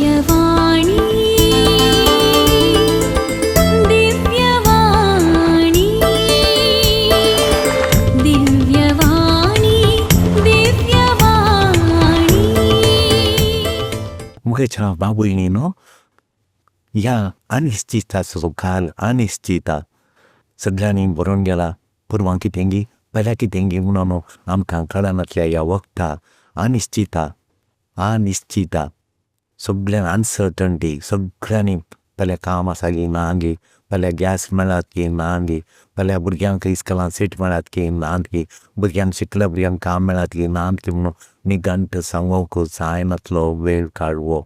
दिव्यवाणी, दिव्यवाणी, दिव्यवाणी, दिव्यवाणी. मुखेच्या बाबुयणीनो, ह्या अनिश्चिताचो काल, अनिश्चिता सगळ्यांनी बरोवन गेला पुरवां कितेंगी पेल्या कितेंगी म्हणून आमकां कळनातल्या ह्या वक्ता अनिश्चिता, अनिश्चिता सगळ्यां अनसर्टन्टी सगळ्यांनी पेल्या काम आसा गी ना गी, पेल्या गॅस मेळत की ना गी, पेल्या भुरग्यांक इस्कलान सीट मेळत की ना गी, भुरग्यांक शिकल्या भुरग्यांक काम मेळत की ना गी म्हणून निगंट सांगूंक जायनातलो वेळ काळ हो.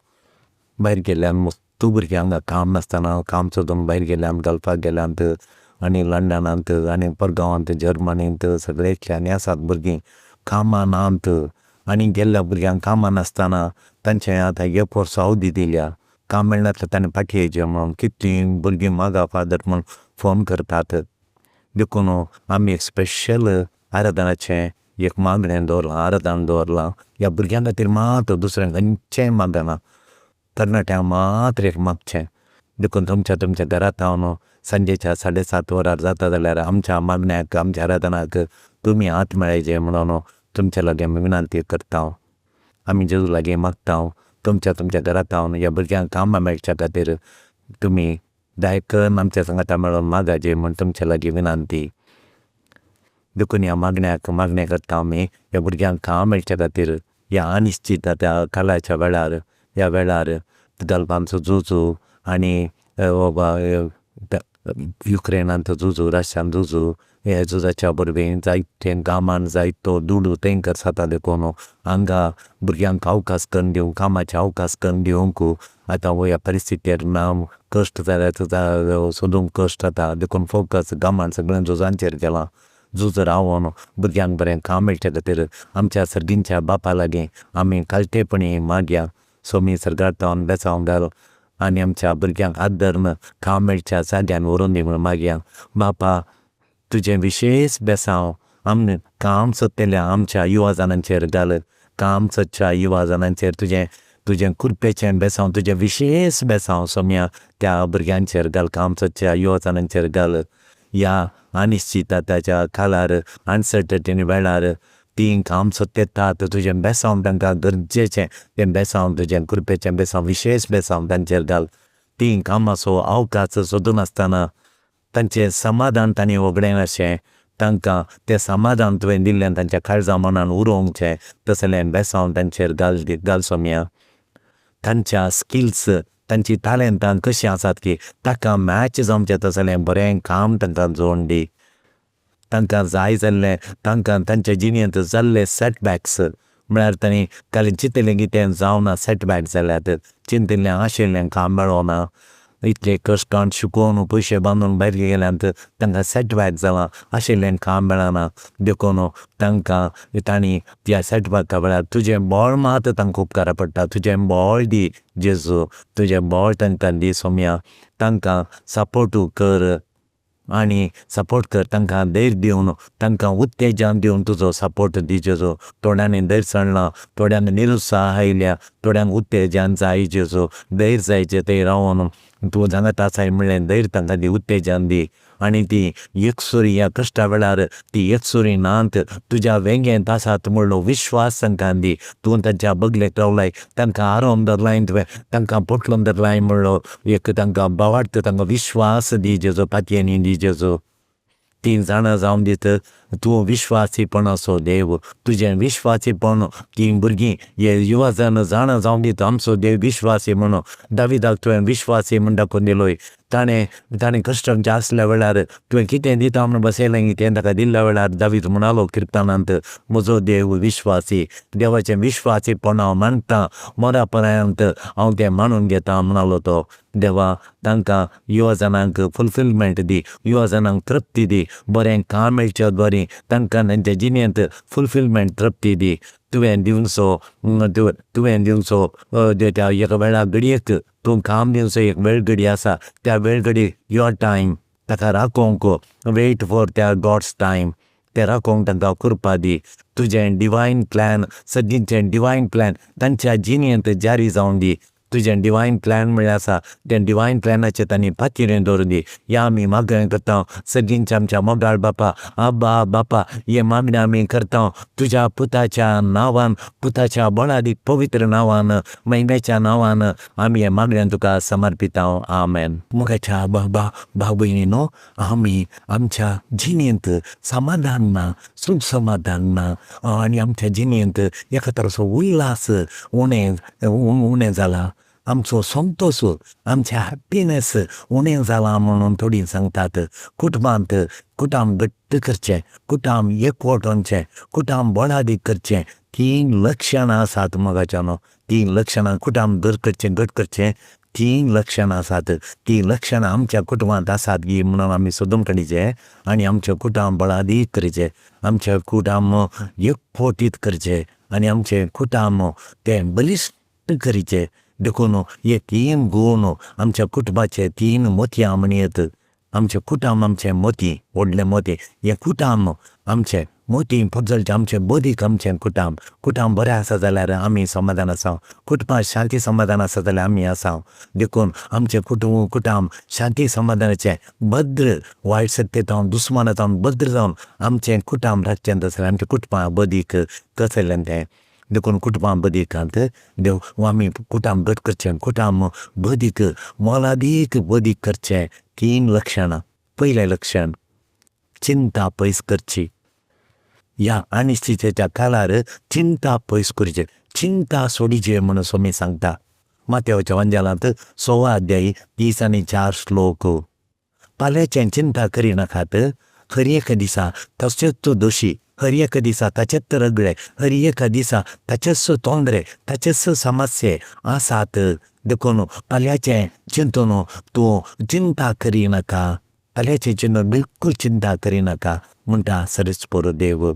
भायर गेल्ल्यान मस्तू भुरग्यांक काम नासतना काम सोदून भायर गेल्यान, गल्फाक गेल्यांत आनी लंडनांत आनी परगांवांत जर्मनींत सगळे इतल्यांनी आसात भुरगीं कामां नात. आनी गेल्ल्या भुरग्यांक कामां नासतना तांचें आतां एक वर्स अवधी दिल्या, काम मेळनातलें ताणें फाटीं येयचें म्हणून. कितलीं भुरगीं मागा फादर म्हूण फोन करतात. देखून आमी एक स्पेशल आराधनाचें एक मागणें दवरलां, आराधन दवरलां ह्या भुरग्यां खातीर मात, दुसरें खंयचेंय मागना, तरणाट्यांक मात्र एक मागचें. देखून तुमच्या तुमच्या घरांत रावन सांजेच्या 7:30 वरार जाता जाल्यार आमच्या मागण्याक, आमच्या आराधनाक तुमी हात मेळायचे म्हणून तुमच्या लागीं आमी विनंती करता. आमी जेजू लागीं मागता, तुमच्या तुमच्या घरांत रावन ह्या भुरग्यांक कामां मेळच्या खातीर तुमी दायकन आमच्या सांगाता मेळोन मागाचे म्हूण तुमच्या लागीं विनंती. देखून ह्या मागण्याक मागणें करता आमी, ह्या भुरग्यांक काम मेळच्या खातीर ह्या अनिश्चित त्या काळाच्या वेळार, ह्या वेळार गल्फांचो झुजू आनी युक्रेनांत झुजू, रशियान झुजू, ह्या झुजाच्या वरवीं जायते गांवान जायतो दुडू थंय जाता. देखून हांगा भुरग्यांक अवकाश करून दिवंक, कामाचे अवकाश करून दिवंक आतां ह्या परिस्थितीर ना कश्ट जाल्यात, सोदूंक कश्ट जाता. देखून फोकस गांवान सगळ्यां झुजांचेर गेलां. झूज रावोन भुरग्यांक बरें काम मेळच्या खातीर आमच्या सर्गींच्या बापा लागीं आमी काळटेपणी मागया. सोमी सर्गांत बेसांव घाल आनी आमच्या भुरग्यांक हात धरून काम मेळच्या जाग्यान व्हरून दी म्हूण मागया. बापा, तुजें विशेश बेसांव आमी काम सोदतल्या आमच्या युवा जाणांचेर घाल. काम सोदच्या युवा जाणांचेर तुजें तुजें कुरपेचें बेसांव, तुजें विशेश बेसांव सोम्या त्या भुरग्यांचेर घाल, काम सोदच्या युवा जाणांचेर घाल. ह्या अनिश्चितताच्या काळार, अनसर्टन्टी वेळार तीं काम सोदतात, तुजें बेसांव तांकां गरजेचें तें बेसांव, तुजें कुरपेचें बेसांव, विशेश बेसांव तांचेर घाल. तीं कामाचो अवकाश सोदून आसतना तांचें समाधान तांणी वगडायनाशें, तांकां तें समाधान तुवें दिल्लें तांच्या काळजा मनान उरोवचें तसलें बेसांव तांचेर घाल, घाल सोम्या. तांच्या स्किल्स, तांची तालेंतां कशीं आसात की ताका मॅच जावचें तसलें बरें काम तांकां जोडून दी. तांकां जाय जाल्लें, तांकां तांच्या जिणेंत जाल्ले सॅटबॅक्स म्हळ्यार तांणी काल चिंतिल्लें की तें जावना, सॅटबॅक जाल्यात, चिंतिल्लें आशिल्लें काम मेळोना, इतले कश्टान शिकोवन पयशे बांदून भायर गेल्यात तांकां सॅटबॅक जालां, आशिल्लें काम मेळना. देखून तांकां तांणी त्या सॅटबॅका वेळार तुजें बळ मात तांकां उपकारा पडटा. तुजें बळ दी जेजू, तुजें बळ तांकां दी सोम्या. तांकां सपोर्टू कर आनी सपोर्ट कर, तांकां धैर्य दिवन, तांकां उत्तेजन दिवन तुजो सपोर्ट दी जेजू. थोड्यांनी धैर्य सोडलां, थोड्यांक निरुत्साह आयल्या, थोड्यांक उत्तेजन जाय जेजू, धैर्य जाय जें थंय रावोन तूं सांगात आसाय म्हळ्ळें धैर्य तांकां दी, उत्तेजन दी. आनी ती एकसुरी ह्या कश्टा वेळार ती एकसुरी नात, तुज्या वेंगेंत आसात म्हळ्ळो विश्वास तांकां दी. तूं तांच्या बगलेक रावलाय, तांकां आरोन धरलाय तुवें, तांकां पोटलोन धरलाय म्हळ्ळो एक तांकां भावार्थ, तांकां विश्वास दी जेजू, पातयेनी दी जेजू. तीं जाणा जावन दीत तूं विश्वासीपणाचो देव, तुजें विश्वासीपण तीं भुरगीं हे युवा जाण जाणा जावन दीत आमचो देव विश्वासी म्हणून. दाविदाक तुवें विश्वासी म्हूण दाखोवन दिलोय. ताणें ताणें कश्टांच्या आसल्या वेळार तुवें कितें दिता म्हूण बसयलें तें ताका दिल्ल्या वेळार दावीद म्हणालो किर्तनांत, म्हजो देव विश्वासी, देवाचें विश्वासीपण हांव मानता, मरा पर्यंत हांव तें मानून घेता म्हणालो तो. देवा, तांकां युवा जाणांक फुलफिलमेंट दी, युवा जाणांक तृप्ती दी, बरें काम मेळच्या द्वारी तांकां तांच्या जिणेंत फुलफिलमेंट तृप्ती दी. तुवें दिवचो, तुवें दिवचो त्या एका वेळा घडयेक तूं काम दिवचो एक वेळ घडी आसा, त्या वेळ घडी your time ताका राखोवंक, वेट फॉर त्या गॉड्स टायम, तें राखोवंक तांकां कृपा दी. तुजें डिवायन प्लॅन, सदींचें डिवायन प्लॅन तांच्या जिणेंत जारी जावं दी. तुजें डिवायन प्लॅन म्हळ्यार आसा तें डिवायन प्लॅनाचेर तांणी पातयेन दवरूं दी. ह्या आमी मागणें करता सगळींच्या आमच्या मोगाळ बापा, आब्बा बापा, हें मागणें आमी करता तुज्या पुताच्या नांवान, पुताच्या बळादीक पवित्र नांवान, महिम्याच्या नांवान आमी हें मागणें तुका समर्पिता. आमेन. मोगाच्या बाबा भाव भयणीनो, आमी आमच्या जिणेंत समाधान ना, सूख समाधान ना आनी आमच्या जिणेंत एका तराचो उल्हास उणें उणें जाला, आमचो संतोश, आमचें हॅप्पिनस उणें जालां म्हणून थोडीं सांगतात. कुटुंबांत कुटुंब घट्ट करचें, कुटुंब एकवट वचचें, कुटुंब बळादीक करचें, तीं लक्षणां आसात मोगाच्यानो. तीं लक्षणां कुटुंब दर करचें, घट करचें, तीं लक्षणां आसात. तीं लक्षणां आमच्या कुटुंबांत आसात गी म्हणून आमी सोदून काडचें आनी आमचें कुटुंब बळादीक करचें, आमचें कुटुंब एकवटीत करचें आनी आमचें कुटुंब तें बलिश्ट करचें. देखून हे तीन गूण आमच्या कुटुंबाचे तीन मोतयां म्हणयेत. आमचें कुटुंब आमचें मोती, व्हडलें मोती. हें कुटुंब आमचें मोती पजळचें, आमचें बदीक आमचें कुटुंब. कुटुंब बरें आसा जाल्यार आमी समाधान आसा, कुटुंबांत शांती समाधान आसा जाल्यार आमी आसा. देखून आमचें कुटुंब शांती समाधानाचें भद्र, वायट शक्ती जावन दुस्माना जावन भद्र जावन आमचें कुटुंब राखचें जाल्यार आमचें कुटुंबा बदीक कसलें तें. देखून कुटुंबा बदीकांत देव आमी कुटुंब घट करचें, कुटुंब बदीक मोलादीक बदीक करचें. तीन लक्षणां. पयलें लक्षण, चिंता पयस करची. ह्या अनिश्चितेच्या काळार चिंता पयस करची, चिंता सोडीचे म्हणून स्वामी सांगता. मातेवाच्या वंजालांत 16 अध्यायी 30 आनी 4 श्लोक. फाल्यांचें चिंता करिनाकात, हर एका दिसा तशेंच दोशी, हर एका दिसा ताचेच रगडे, हर एका दिसा ताचेच तोंदरे, ताचेच समस्ये आसात. देखून फाल्यांचें चिंतून तूं चिंता करिनाका, फाल्यांचें चिंतून बिलकूल चिंता करिनाका म्हणटा सरेस्पर देव.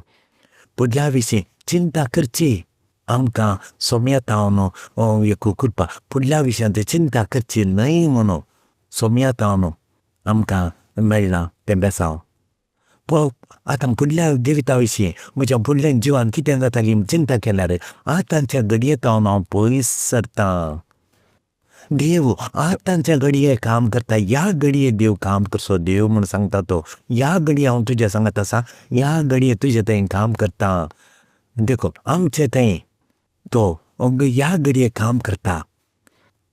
फुडल्या विशीं चिंता करची आमकां सोम्यातावन एक कृपा, फुडल्या विशयांत चिंता करची न्हय म्हणून सोम्यातावन आमकां मेळ्ळां तें बेसांव. आतां फुडल्या जिविता विशीं म्हज्या फुडल्या जिवान कितें जाता चिंता केल्यार आतांच्या घडये हांव पयस सरतां. देव आतांच्या घडये काम करता, ह्या घडये देव काम करचो देव म्हूण सांगता तो. ह्या घडये हांव तुज्या सांगत आसा, ह्या घडये तुजे थंय काम करता. देखून आमचे थंय तो ह्या घडये काम करता.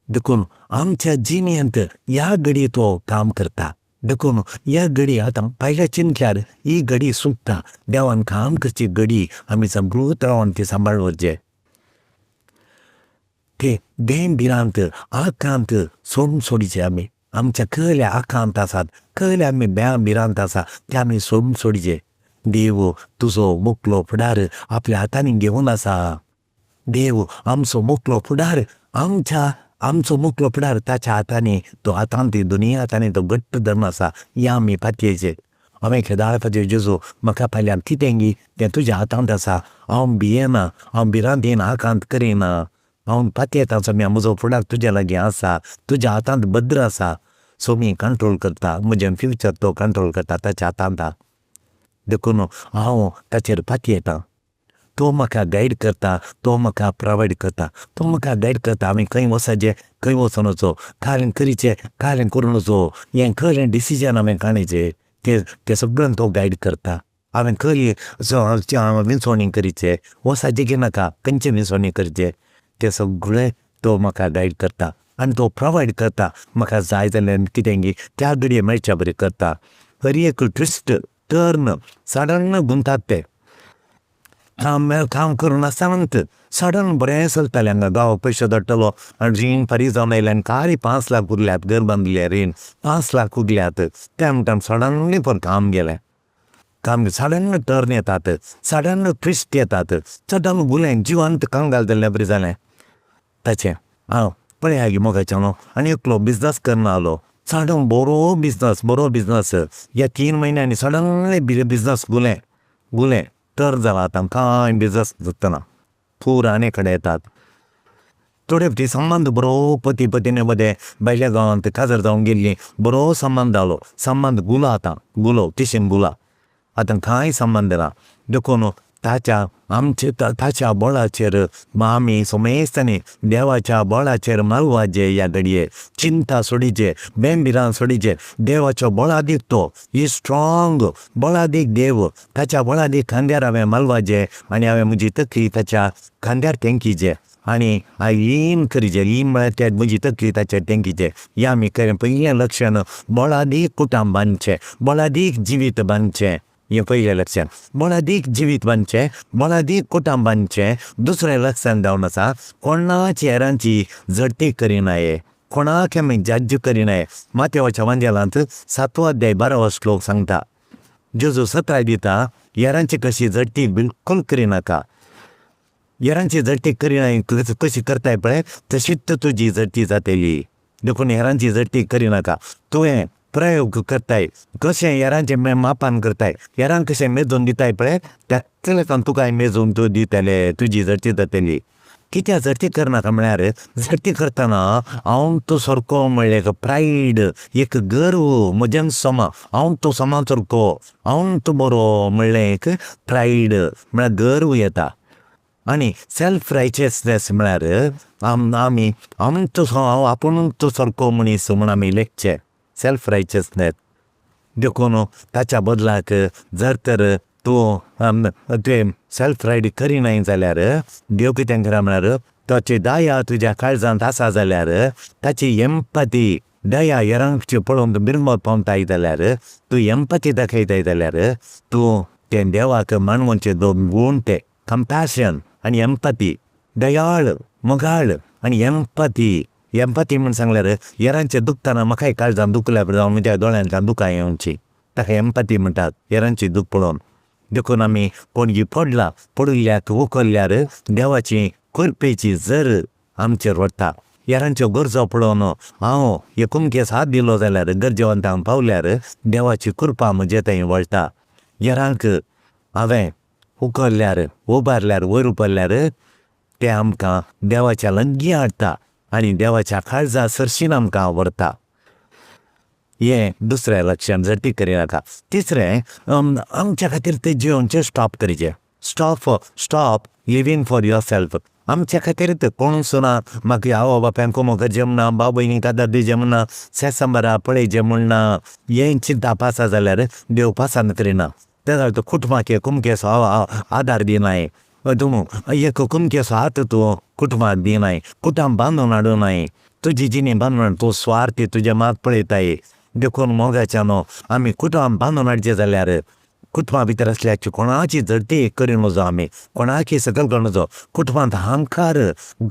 देखून आमच्या जिणेंत ह्या घडये तो काम करता. देखून ह्या घडी आतां पयल्या चिंतल्यार ही घडी सुकता. देवान काम करची घडी आमी समृद्ध रावन ती सांबाळ व्हरचे. ते देम भिरांत आकांत सोडून सोडीचे आमी. आमच्या कसले आकांत आसात, कसले आमी भिरांत आसा ते आमी सोडून सोडीचे. देव तुजो मुकलो फुडार आपल्या हातांनी घेवन आसा. देव आमचो मुकलो फुडार आमच्या आमचो मुकलो फुडार ताच्या हातांनी, तो हातान ती दोनी हातांनी तो घट्ट धरून आसा. ह्या आमी पातयेचे. हांवें केदाळ पातये जेजू म्हाका फाल्यां कितें गी तें तुज्या हातांत आसा. हांव भियेना, हांव भिरांतेन आकांत करिना. हांव पातयेतां सोम्या, म्हजो फुडार तुज्या लागीं आसा, तुज्या हातांत भद्र आसा. सोमी कंट्रोल करता म्हजें फ्युचर, तो कंट्रोल करता ताच्या हातांत. देखून हांव ताचेर पातयेतां. तो म्हाका गायड करता, तो म्हाका प्रोवायड करता, तो म्हाका गायड करता. हांवें खंय वचचें, खंय वचों नजो, कालें करीचें, कालें करूं नजो, हें कसलें डिसिजन हांवें काडचें तें सगळें तो गायड करता. हांवें खंय विंचवणी करीचें, वचचें की नाका, खंयचें विंचवणी करचें तें सगळें तो म्हाका गायड करता आनी तो प्रोवायड करता. म्हाका जाय जाल्यार कितें गी त्या घडये मेळच्या बरी करता. हर एक ट्विस्ट टर्न सडन गुंतात ते काम करून आसतना सडन बरें चलतालें. हांगा गांवाक पयशे धाडटलो आनी रीण फारीक जावन आयलें आनी खाली 5 लाख उरल्यात, घर बांदलें रीण 5 लाख उरल्यात. त्या म्हणटा सडनली पण काम गेलें. काम सडन टर्न येतात, सडन ट्विस्ट येतात, सडन गुलें जिवांत कंगाल जाल्ल्या बरें जालें ताचें. हांव पळया गे मोगाच्यानो, आनी एकलो बिजनस करना आलो, सडन बरो बिजनस, बरो बिजनस. ह्या 3 म्हयन्यांनी सडनली बिजनस गुलें गुलें टर्न जाला. आतां कांय बिजनस जातना पूर आनी कडेन येतात. थोडे फावटी संबंद बरो पती पत्नी मदें भायल्या गांवांत काजार जावन गेल्लीं, बरो संबंद जालो, संबंद गुलो आतां, गुलो तिशीन गुला, आतां कांय संबंद ना. देखून ताच्या आमचे ताच्या बळाचेर आमी सोमेस्तांनी देवाच्या बळाचेर मालवाजे ह्या घडये चिंता सोडीचे, बेंबिरां सोडीचे। देवाचो बळादीक तो ही स्ट्रॉंग बळादीक देव, ताच्या बळादीक खांद्यार हांवें मालवाजे आनी हांवें म्हजी तकली ताच्या खांद्यार तेंकीचे आनी लीन करीचे। लीन म्हळ्यार ते म्हजी तकली ताचेर तेंकीचे। हें आमी पयलें लक्षण बळादीक कुटाम बांदचें, बळादीक जिवीत बांदचें। हें पयलें लक्षण बळादीक जिवीत बांदचें, बळादीक कुटाम बांदचें। दुसरें लक्षण जावन आसा कोणाची हेरांची झडटी करिनाये, कोणाक आमी जज्ज करिनाये। मातेवाच्या वांजेलांत 7वो अध्याय 12वो श्लोक सांगता, जेजू सताय दिता हेरांची कशी झडटी बिलकूल करिनाका। हेरांची झडटी करिनाये कशी करताय पळय तशीच तुजी झडटी जातली। देखून हेरांची झडटी करिनाका। तुवें प्रयोग करताय कशें हेरांचें मापान करताय, हेरांक कशें मेजून दिताय पळय त्याच लेखान तुकाय मेजून तूं दितले, तुजी झडटी जातली। कित्याक झडटी करनाका म्हळ्यार झडटी करतना हांव तूं सारको म्हळ्यार एक प्रायड, एक गर्व, म्हज्यान समा हांव तूं समा सारको, हांव तूं बरो म्हळ्ळें एक प्रायड म्हळ्यार गर्व येता। आनी सेल्फ रायचियसनेस म्हळ्यार आमी आमचो हांव आपूण तूं सारको मनीस म्हूण आमी लेखचें, सेल्फ रायचियसनेस। देखून ताच्या बदलाक जर तर तूं तुवें सेल्फ रायड करिनाय जाल्यार देव कितें करा म्हळ्यार ताची दया तुज्या काळजांत आसा जाल्यार, ताची एम्पथी दया हेरांची पळोवन तूं बिरमत पावताय जाल्यार, तूं एम्पथी दाखयताय जाल्यार तूं तें देवाक मानवचे दोन गूण ते कंपॅशन आनी एम्पथी, दयाळ मोगाळ आनी एम्पथी। एम्पथी म्हूण सांगल्यार हेरांचें दुखतना म्हाकाय काळजान दुखल्यार जावं म्हज्या दोळ्यांतल्यान दुकां येवची, ताका एम्पथी म्हणटात, हेरांची दूख पळोवन। देखून आमी कोणगी पडला पडिल्ल्याक उखल्ल्यार देवाची कृपेची जर आमचेर वता। हेरांच्यो गरजो पळोवन हांव एकुमके साथ दिलो जाल्यार गरजेवंतांक पावल्यार देवाची कृपा म्हजे थंय वळटा। हेरांक हांवें उखल्ल्यार उबारल्यार वयर उबारल्यार ते आमकां देवाच्या लागीं हाडटा आनी देवाच्या काळजा सरशीन आमकां व्हरता। हें दुसरें लक्षण झडटी करिनाका। तिसरें आमच्या खातीर तें जियोवचें स्टॉप करीचें, stop living for your self. आमच्या खातीर तें कोणूच ना, म्हाका आवय बापायन कोमो करचें म्हणना, भाव भयणीक आदार दिवचें म्हणना, सेसंबरा पळयचें म्हणना, हें चिंतप आसा जाल्यार देव पसंत करिना। तें जाल्यार तूं कुटुंबाक कुमकेचो आदार दिनाय, तूं एक कुमकेचो हात तूं कुटुंबाक दिनाय, कुटुंब बांदून हाडूनाय, तुजी जिणी बांदून हाडून तूं स्वार्थी तुजें मात पळयताय। देखून मोगाच्या न्हू आमी कुटुंब बांदून हाडचें जाल्यार कुटुंबा भितर आसल्याची कोणाची झडटी करी नजो, आमी कोणाकी सकल करूं नजो। कुटुंबांत अहंकार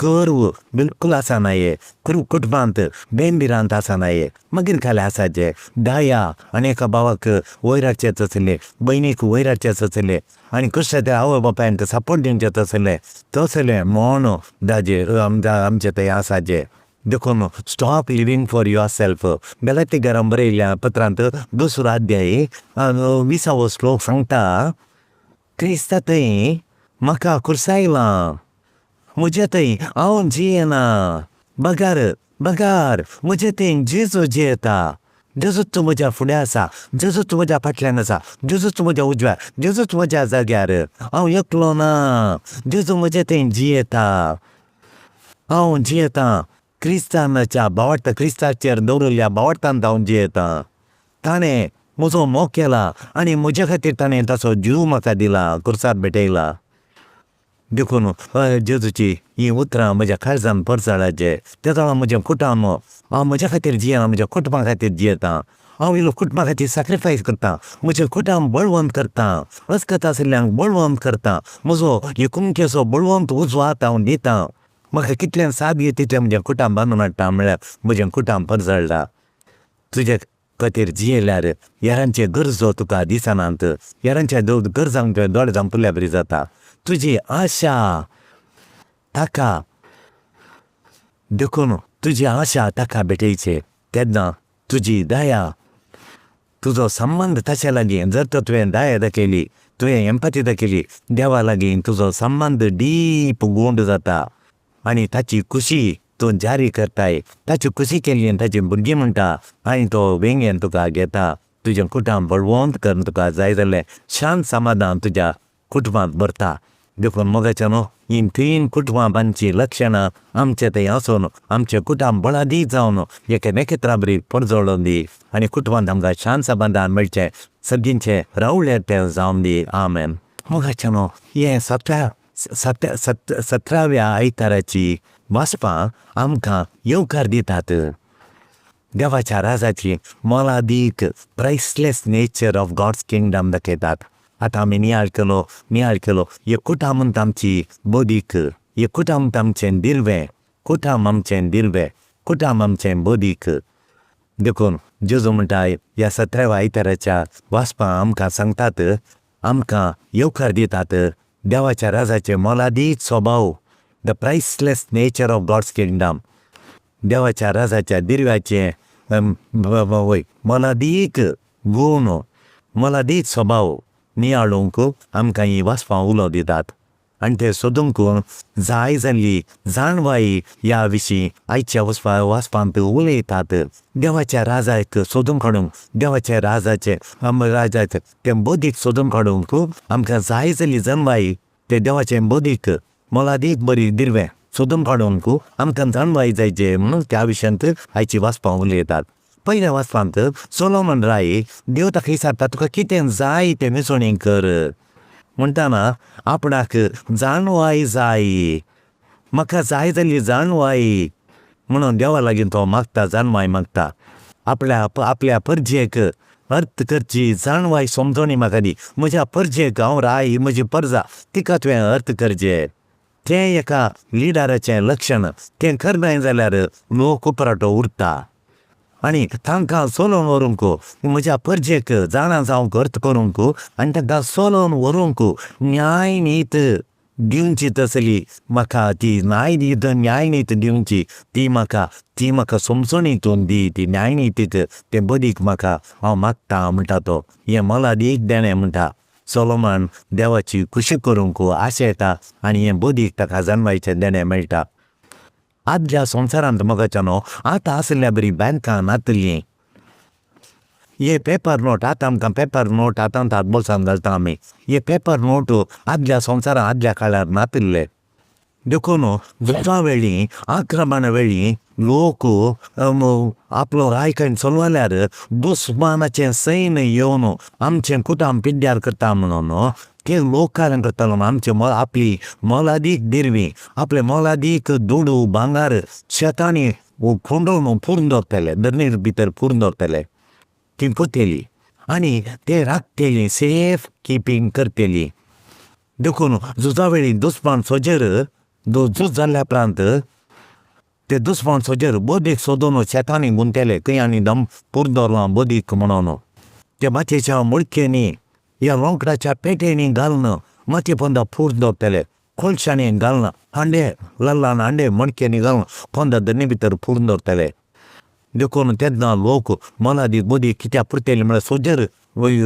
गर्व बिलकूल आसनाये, कुटुंबांत बेंबिरांत आसनाये, मागीर खाली आसाचे दया आनी एका भावाक वयर हाडचें तसलें, भयणीक वयर हाडचें तसलें आनी कशें त्या आवय बापायक सपोर्ट दिवचें तसलें, तसलें म्हण दाजे आमचें थंय आसाचें। देखून stop living for your self. गलातीकारां बरयल्ल्या पत्रांत 2रो अध्याय 20वो श्लोक सांगता, क्रिस्ता थंय म्हाका खुर्सायलां, म्हजे थंय हांव जियेना, बगार बगार म्हजे थंय जेजू जियेता, जेजूच म्हज्या फुडें आसा, जेजूच म्हज्या फाटल्यान आसा, जेजूच म्हज्या उजव्या, जेजूच म्हज्या जाग्यार, हांव एकलो ना, जेजू म्हजे थंय जियेता, हांव जियेता क्रिस्तानाच्या भावार्थ, क्रिस्ताचेर दवरिल्ल्या भावार्थान हांव जियेता। ताणें म्हजो मोग केला आनी म्हज्या खातीर ताणें ताचो जीव म्हाका दिला, खुर्सार भेटयला। देखून जेजूची हीं उतरां म्हज्या काळजान परजळाचे, तेदोळा म्हजें कुटुंब हांव म्हज्या खातीर जियेना, म्हज्या कुटुंबा खातीर जियेता, हांव इल्लो कुटुंबा खातीर सॅक्रिफायस करता, म्हजें कुटुंब बळवंत करता, अस्कत आशिल्ल्यांक बळवंत करता, म्हजो एकुमकेचो बळवंत उजो हात हांव दिता, म्हाका कितलें साथ दिता तितलें म्हजें कुटुंब बांदून हाडटा, म्हळ्यार म्हजें कुटुंब परजळटा। तुजे खातीर जियेल्यार हेरांचे गरजो तुका दिसनात, हेरांच्या गरजांक तुवें दोळे धांपिल्ल्या बरी जाता। तुजी आशा ताका देखून तुजी आशा ताका भेटयची, तेन्ना तुजी दया तुजो संबंद ताच्या लागीं जर तर तुवें दया दाखयली, तुवें एम्पथी दाखयली, देवा लागीं तुजो संबंद डीप गूंड जाता आनी ताची खुशी तूं जारी करताय। ताची खुशी केली आनी ताची भुरगीं म्हणटा आनी तो वेंगेन तुका घेता, तुजें कुटुंब बळवंत करून तुका जाय जाल्यार शांत समाधान तुज्या कुटुंबांत भरता. देखून मोगाच्या न्हू, हीं तीन कुटुंबां बांदचीं लक्षणां आमचे थंय आसून आमचें कुटुंब बळादीक जावन एका नखेत्रा बरी परजळून दी आनी कुटुंबांत आमकां शांत समाधान मेळचें, सगळींचें रावळें तें जावन दी. आमेन. मोगाच्या न्हू, हें सतराव्या आयताराची वाचपां आमकां येवकार दितात. देवाच्या राजाची मोलादीक priceless nature of God's kingdom दाखयतात. आतां आमी नियाळ केलो, नियाळ केलो हे कुटाम म्हणटा आमची बदीक, हे कुटाम म्हणटा आमचें दिर्वें, कुटाम आमचें दिर्वें, कुटाम आमचें बदीक. देखून जेजू म्हणटा ह्या सतराव्या आयताराच्या वाचपां आमकां सांगतात, आमकां येवकार दितात देवाच्या राजाचे मोलादीक स्वभाव, the priceless nature of God's kingdom. देवाच्या राजाच्या दिर्व्याचे वय मोलादीक गूण, मोलादीक स्वभाव नियाळूंक आमकां हीं वाचपां उलो दितात आनी ते सोदूंक जाय जाल्ली जाणवाय ह्या विशीं आयच्या वाचपांत उलयतात. देवाच्या राजाक सोदून काडूंक, देवाच्या राजाचे राजाचे तें बदीक सोदून काडूंक आमकां जाय जाल्ली जाणवाय, ते देवाचें बदीक मोलादीक बरी दिर्वें सोदून काडूंक आमकां जाणवाय जाय जे म्हणून त्या विशयांत आयची वाचपां उलयतात. पयल्या वाचपांत सोलोमन राय देव ताका विचारता, तुका कितें जाय तें विसवणी कर म्हणटाना आपणाक जाणवाय जाय, म्हाका जाय जाल्ली जाणवाय म्हणून देवा लागीं तो मागता, जाणवाय मागता. आपल्या परजेक अर्थ करची जाणवाय समजणी म्हाका दी, म्हज्या परजेक हांव राय म्हजी परजा तिका तुवें अर्थ करचें. तें एका लिडराचें लक्षण, तें करनाय जाल्यार लोक उपराटो उरता आनी तांकां चलोवन व्हरूंक म्हज्या परजेक जाणा जावंक अर्थ करूंक आनी तांकां चलोवन व्हरूंक न्याय नीत दिवची तसली म्हाका ती न्याय नीत, न्याय नीत दिवची ती म्हाका, ती म्हाका समजणी तूं दी, ती न्याय नीतीक तें बदीक म्हाका हांव मागता म्हणटा तो. हें मोलादीक देणें म्हणटा. सोलोमन देवाची खुशी करूंक आशेता आनी हें बदीक ताका जाणवायचें देणें मेळटा. आदल्या संवसारांत मोगाच्या न्हू, आतां आशिल्ल्या बरी बँकां नातलीं. हे पेपर नोट, आतां आमकां पेपर नोट आतां हात बोल्सान घालता आमी, हे पेपर नोट आदल्या संवसारांत आदल्या काळार नातिल्ले. देखून झुजा वेळी आक्रमणा वेळी लोक आपलो राय खंय चलवल्यार दुस्मानाचें सैन्य येवन आमचें कुटाम पिड्ड्यार करता म्हणून ते लोक कारण करतालो. आमचे आपली मोलादीक दिरवी, आपले मोलादीक दुडू भांगार शेतांनी खोंडोवन पुरून दवरताले, धरणीर भितर पुरून दवरताले, ती पुरतेली आनी ते राखतेली, सेफ किपींग करतेली. देखून झुजा वेळी दुस्मान सोजेर झूज जाल्ल्या उपरांत ते दुस्मान सोजेर बदीक सोदून शेतांनी गुंतेले, खंय आनी दम पुरून दवरलां बदीक म्हणून ते मातयेच्या मुळकेंनी ह्या रोंकडाच्या पेटेंनी घालून मातये पोंदा पुरून दवरताले, कोळशांनी घालून हांडे ल्हान ल्हान हांडे मणक्यांनी घालून पोंदा धरणी भितर पुरून दवरताले. देखून तेन्ना लोक मोलादीक बदीक कित्याक पुरतेले म्हळ्यार सोजेर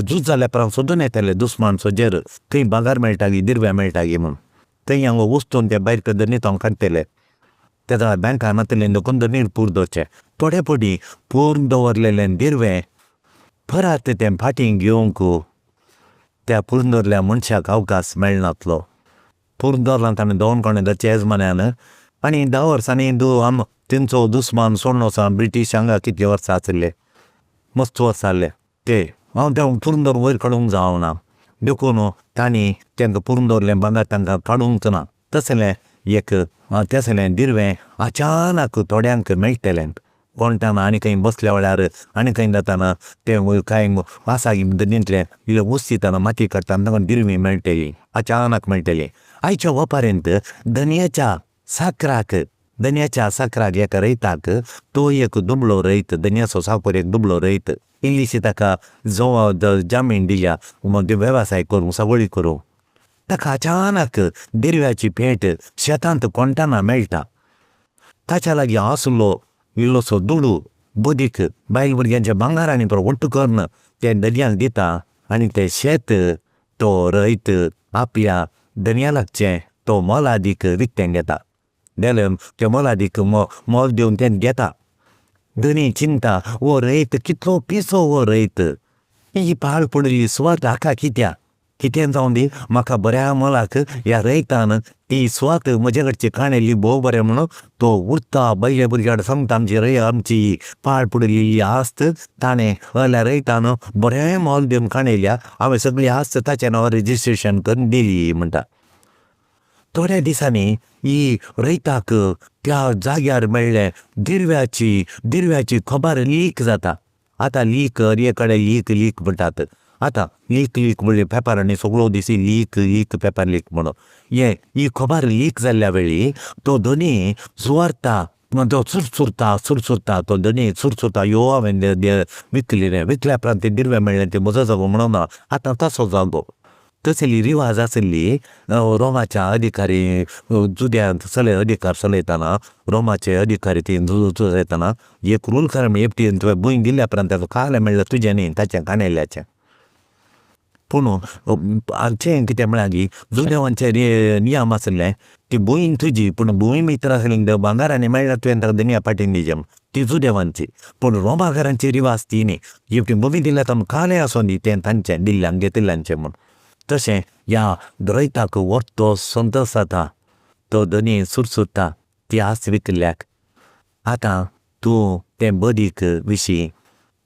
झूज जाल्या उपरांत सोदून येताले दुस्मान सोजेर थंय भांगर मेळटा गी दिर्वे मेळटा गी म्हूण, थंय हांगा वस्तून ते भायर धरणीत हांव काडटले. तेन्ना बँकां नातलें देखून धरणीर पूर दवरचें. थोडे फावटी पुरून दवरलेलें दिर्वें परत तें फाटीं घेवंक त्या पुरून दवरल्या मनशाक अवकाश मेळनातलो. पुरून दवरलां ताणें दोन कोणें घरच्या येजमान्यान आनी 10 वर्सांनी तेंचो दुस्मान सोडून वचोन ब्रिटीश हांगा कितले वर्सां आशिल्ले, मस्त वर्सां आसले ते हांव तें पुरून दवरून वयर काडूंक जावना, देखून तांणी तांकां पुरून दवरलें भांगर तांकां काडूंक ना. तसलें एक तसलें दिर्वें अचानक थोड्यांक मेळटलें. कोणटाना आनी खंय बसल्या वेळार आनी खंय जाताना तें कांय आसा धरणींतलें इल्लें उस्तिताना माती काडटाना तांकां दिर्वी मेळटली, अचानक मेळटली. आयच्या वपारींत धनयाच्या साकराक, धनयाच्या साकराक एका रयताक तो एक दुबळो रयत, धनयाचो साकर एक दुबळो रयत, इल्लीशी ताका जामीन दिल्या वेवसाय करूंक, सावळी करूंक. ताका अचानक दिर्व्याची पेट शेतांत कोणटाना मेळटा. ताच्या लागीं आसलो इल्लोसो दुडू बदीक बायल भुरग्यांच्या भांगारांनी तो वट्ट करून ते धनयाक दिता आनी तें शेत तो रयत आपल्या धनया लागचें तो मोलादीक विकतें घेता. जाल्यार तें मोलादीक मोल दिवन तें घेता. धनी चिंता हो रयत कितलो पिसो हो रयत, ही पाड पडिल्ली सुवात हाका कित्याक, कितें जावं दी, म्हाका बऱ्या मोलाक ह्या रयतान ती सुवात म्हजे कडची काणयली, भोव बरें म्हणून तो उरता. बायले भुरग्यां सांगता, आमची रय आमची पाड पडिल्ली आस्त ताणें असल्या रयतान बरें मोल दिवन काणयल्या, हांवें सगळी आस्त ताच्या नांवार रजिस्ट्रेशन करून दिली म्हणटा. थोड्या दिसांनी ही रयताक त्या जाग्यार मेळ्ळें दिरव्याची खबर लीक जाता. आतां लीक हर कडेन लीक लीक म्हणटात. आतां लीक लीक म्हणले पेपरांनी सगळो दिसी लीक लीक पेपर लीक म्हणून हे ही खबर लीक जाल्ल्या वेळी तो धनी सुवार्ता, तो सुरसुरता सुरसुरता, तो धनी सुरसुरता, ह्यो हांवें विकली रे, विकल्या उपरांत तें दिरवें मेळ्ळें तें म्हजो जागो म्हणून ना, आतां तसो जागो. तसली रिवाज आसली रोमाच्या अधिकारी जुद्यांत चलय अधिकार चलयतना, रोमाचे अधिकारी ती चलयतना एक रूल कर, एकटी तुवें भूंय दिल्या उपरांत ताचो कालें मेळ्ळें तुजें न्ही, ताचें काणयल्याचें. पूण हाचें कितें म्हळ्यार की जुदेवांचे नियम आसले ती भूंय तुजी, पूण भूंय भितर आसली भांगारांनी मेळ्ळ्यार तुवें ताका धनया पाटीन दिवचें म्हूण, ती जुदेवांची. पूण रोमाकारांची रिवाज ती न्ही, एकटी भूंय दिल्या तर कालें आसूं दी, तें तांचें दिल्ल्यान घेतिल्ल्यांचें म्हूण. तशें ह्या रयताक व्हडलो संतोश जाता, तो धनी सुरसुरता ती आस विकिल्ल्याक. आतां तूं तें बदीक विशीं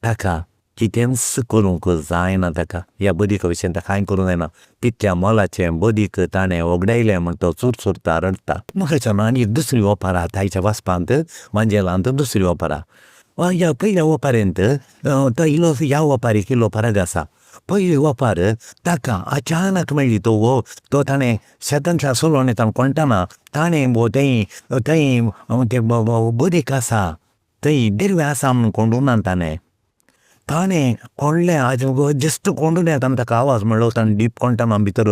ताका कितेंच करूंक जायना, ताका ह्या बदीका विशीं ताका कांय करूंक जायना, तितल्या मोलाचें बदीक ताणें वगडायलें म्हूण तो चुरचुरता, रडटा. म्हाका आनी एक दुसरी ओपार आहा ताच्या वाचपांत, वांजेलांत दुसरी ओपार आहा. ह्या पयल्या ओपारेंत तो इल्लो ह्या ओपारीक इल्लो फरक आसा. पयली ओपार ताका अचानक मेळ्ळी, तो तो ताणें शेतांतल्या सोलोवन ताणें कोणटाना ताणें थंय थंय तें बदीक आसा, थंय दिरवें आसा म्हूण कोंडूना ताणें, ताणें कोणलें जस्ट कोंडून येता ताका आवाज मेळ्ळो, ताणें डीप कोणटाना भितर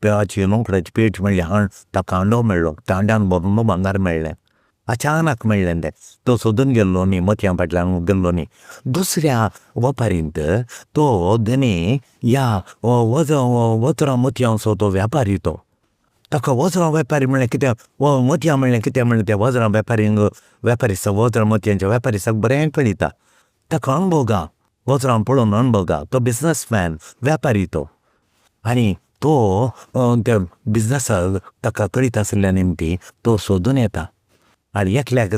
हाची लोंकडाची पेट मेळ्ळी, ताका हांडो मेळ्ळो, त्या हांड्यान भरून भांगर मेळ्ळें, अचानक मेळ्ळें तें. तो सोदून गेल्लो न्ही, मोतयां फाटल्यान गेल्लो न्ही. दुसऱ्या वपारींत तो धनी ह्या वज्रां मोतयांचो तो व्यापारी, तो ताका वज्रां वेपारी म्हणलें कितें, मोतयां म्हणलें कितें म्हणलें, त्या वज्रां वेपारी वेपारी वज्रां मोतयांच्या वेपारी सगळें बरें कळिता, ताका अणभोगा वज्रां पळोवन अणभोगा, तो बिजनसमॅन व्यापारी तो. आनी तो त्या बिजनसाक ताका कळीत आशिल्ल्या निमती तो सोदून येता आनी एकल्याक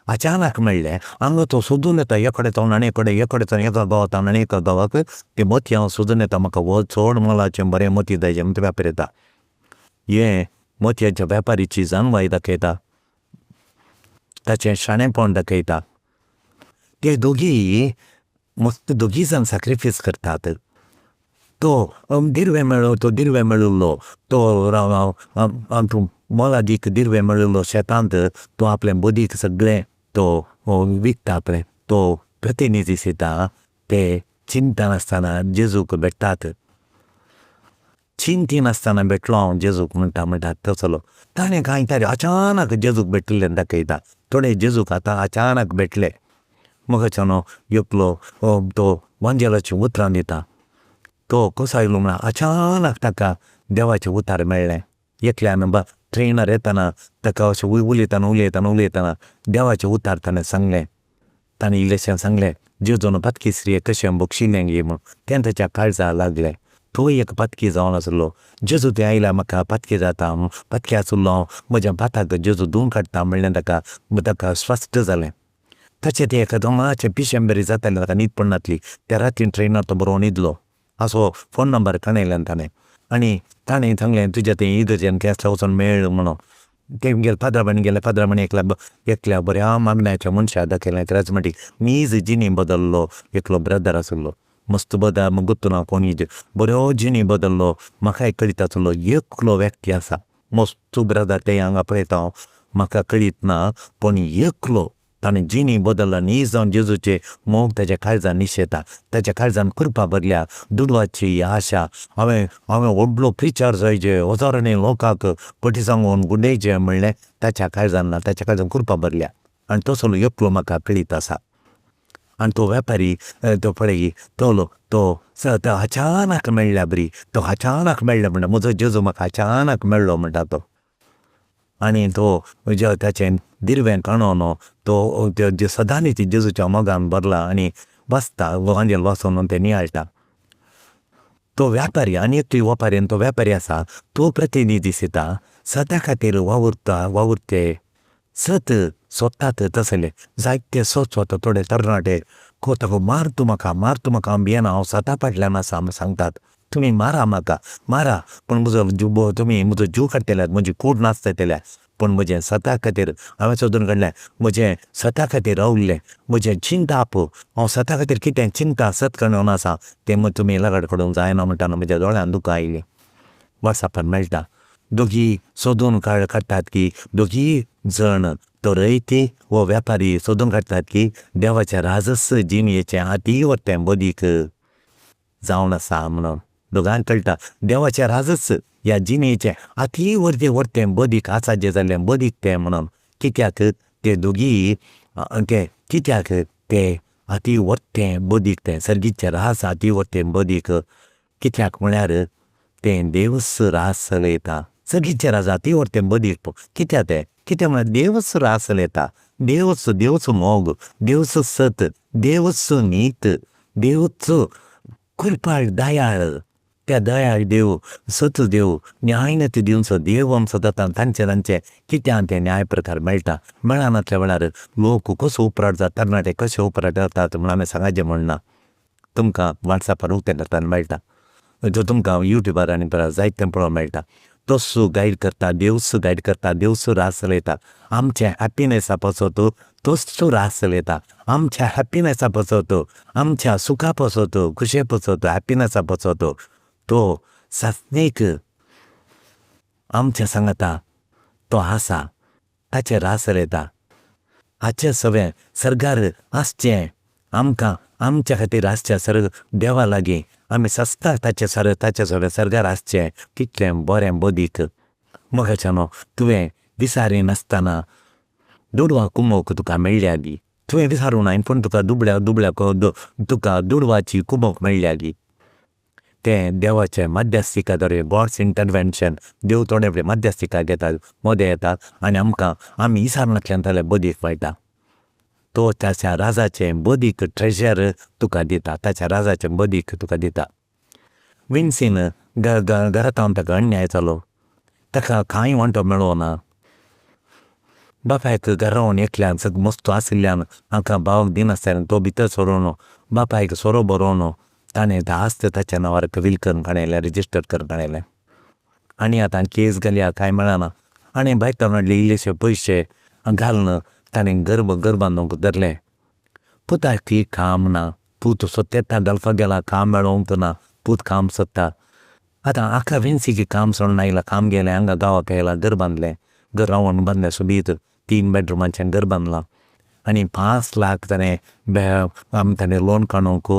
अचानक मेळ्ळें हांगा तो सोदून येता, एकडे जावन आनी एकडे, एकडे जावन एका गांवांत आनी एका गांवाक ते मोतयां सोदून येता, म्हाका हो चड मोलाचें बरें मोती जाय म्हूण ते व्यापारी येता. हे मोतयांच्या व्यापारीची जाणवाय दाखयता, ताचें शाणेपण दाखयता. ते दोगी मस्त दोगी जाण सॅक्रिफायस करतात. तो दिरवें मेळ्ळो, तो दिरवें मेळिल्लो तो मोलादीक दिरवें मेळिल्लो शेतांत तो आपलें बदीक सगळें तो विकता आपलें, तो प्रतिनिधी दिता ते चिंतनासतना जेजूक भेटतात. चिंतिनासतना भेटलो हांव जेजूक म्हणटा म्हणटा तसलो ताणें कांय तरी अचानक जेजूक भेटिल्लें दाखयता. थोडे जेजूक आतां अचानक भेटले. मगाच्यानो एकलो तो वांजेलाचीं उतरां दिता, तो कसो आयलो म्हळ्यार अचानक ताका देवाचें उतार मेळ्ळें. एकल्यान ट्रेनार येतना ताका अशें उलयतना उलयतना उलयतना देवाचें उतार ताणें सांगलें, ताणें इल्लेशें सांगलें जेजून पातकी कशें बक्षिल्लें गे म्हूण, तें ताच्या काळजा लागलें. तो एक पातकी जावन आसलो, जेजू थंय आयल्यार म्हाका पातकी जाता, पातकी आशिल्लो हांव, म्हज्या पाताक जेजू धुवन काडटा म्हणलें ताका, ताका स्वस्थ जालें. ताचें तें एका दमाचें पिशें बरी जातालें, ताका न्हीद पडनासली. त्या राती ट्रेनार तो बरो न्हिदलो. असो फोन नंबर काडयल्यान ताणें आनी ताणें सांगलें तुज्या थंय इगर्जेन खंय आसल्यार वचोन मेळ म्हणून. ते गेले पाद्रा गेले, पाद्रा एकल्या एकल्या बऱ्या मागण्याच्या मनशाक दाखयलें, क्राजमेटीक नीज जिणी बदल्लो एकलो ब्रदर आसलो, मस्त बदल गुत्तू ना कोण बरो जिणी बदल्लो, म्हाकाय कळीत आसलो एकलो व्यक्ती आसा मस्त ब्रदर, ते हांगा पळयता हांव म्हाका कळीत ना, पूण एकलो ताणें जिणी बदल्ला, नीज जावन जेजूचे मोग ताच्या काळजान निशेता, ताच्या काळजान कृपा भरल्या, दुडवाची आशा, हांवें हांवें व्हडलो प्रिचार जायचे, हजारांनी लोकांक फटी सांगून गुंडयचे म्हणलें ताच्या काळजान ना, ताच्या काळजान कृपा भरल्या. आनी तसलो एकलो म्हाका कळीत आसा. आनी तो वेपारी तो पळय तो तो अचानक मेळ्ळ्या बरी, तो अचानक मेळ्ळा म्हणटा, म्हजो जेजू म्हाका अचानक मेळ्ळो म्हणटा तो. आनी तो ताचें दिरवें काणून तो सदांनी ती जेजूच्या मोगान भरला आनी वाचता, वांजेल वाचून तें नियाळटा. तो व्यापारी आनी एकटो व्यापारी आनी तो व्यापारी आसा तो प्रतिनिधी दिता सता खातीर वावुरता वावुरते सत सोदतात तसले जायते सत सोदता थोडे तरणाटे ताका मार तूं म्हाका मार तूं म्हाका हांव भियेना हांव सता फाटल्यान आसा म्हूण सांगतात तुमी मारा म्हाका मारा पूण म्हजो जीव तुमी म्हजो जीव काडटले म्हजी कूड नाच जातल्या पूण म्हजें सता खातीर हांवें सोदून काडलें म्हजें सता खातीर राविल्लें म्हजें चिंताप हांव सता खातीर कितें चिंता सत करून आसा तें तुमी लगाड काडूंक जायना म्हणटा म्हज्या दोळ्यान दुकां आयलीं वॉट्सॅपार मेळटा दोगी सोदून काडटात की दोगी जण तो रयती वो व्यापारी सोदून काडटात की देवाचें राजस जिणेचें आती व्हडलें बदीक जावन आसा म्हणून दोगांक कळटा देवाचें राजच ह्या जिणेचें आती व्हडलें व्हडलें बदीक आसा जें जाल्लें बदीक तें म्हणून कित्याक ते दोगी ते कित्याक ते आती व्हडलें बदीक तें सर्गीचें राज आती व्हडलें बदीक कित्याक म्हळ्यार तें देवच राज चलयता सर्गीचें राज आती व्हडलें बदीक कित्याक तें कित्याक म्हळ्यार देवच राज चलयता देवच देवच मोग देवच सत देवच नीत देवच कृपाळ दयाळ त्या दयाळ देव सत देव न्याय दिवचो देव आमचो जाता तांचे तांचे कित्याक तें न्याय प्रकार मेळटा मेळनातल्या वेळार लोक कसो उपराट जाता तरणाटे कशे उपराट जातात म्हूण हांवें सांगाचें म्हणना तुमकां वॉट्सॅपार उक्तें करतना मेळटा जो तुमकां युट्यूबार आनी जायतें पळोवंक मेळटा तोच गायड करता देवच गायड करता देवच राज चलयता आमच्या हॅप्पिनॅसा पासत तोच राज चलयता आमच्या हॅप्पिनॅसा पासत आमच्या सुखा पासत खुशये पासत हॅप्पिनॅसा पासत तो सासणीक आमच्या सांगाता तो आसा ताचें राज चलयता हाचें सगळें सर्गार आसचें आमकां आमच्या खातीर आसचें सर्ग देवा लागीं आमी सस्ता ताचे सर ताचे सगळें सर्गार आसचें कितलें बरें बदीक मोगाच्यानो तुवें विसारिनासतना दुडवा कुमोक तुका मेळ्ळ्या गी तुवें विसारूंक नाय पूण तुका दुबळ्या दुबळ्या तुका दुडवाची कुमोक मेळ्ळ्या गी तें देवाचें मध्यस्थिका द्वारे गॉड्स इंटरवॅन्शन देव थोडे फुडें मध्यस्थिका घेता मदें येता आनी आमकां आमी विसारनासल्यान जाल्यार बदीक मेळटा तो ताच्या राजाचें बदीक ट्रेजर तुका दिता ताच्या राजाचें बदीक तुका दिता विन्सीन घरांत ताका अन्याय जालो ताका कांय वांटो मेळना बापायक घरा रावन एकल्यान सगळें मस्त आशिल्ल्यान हाका भावाक दिनासतना तो भितर सरून बापायक सोरो बरोवन ताणें आस्त ताच्या नांवार कबील करून काडलें रजिस्टर करून काडलें आनी आतां केस घालया कांय मेळना आनी भायर हाडले इल्लेशे पयशे घालून ताणें घर घर बांदूंक धरलें पुताक काम ना पूत सोतेता गल्फाक गेला काम मेळोंक ना पूत काम सोदता आतां आका विन्सीक काम सोडून आयला काम गेलें हांगा गांवाक आयला घर बांदलें घर रावन बांदलें सोबीत 3 बेडरुमाचें घर बांदलां आनी 5 लाख ताणें ताणें लोन काडूंक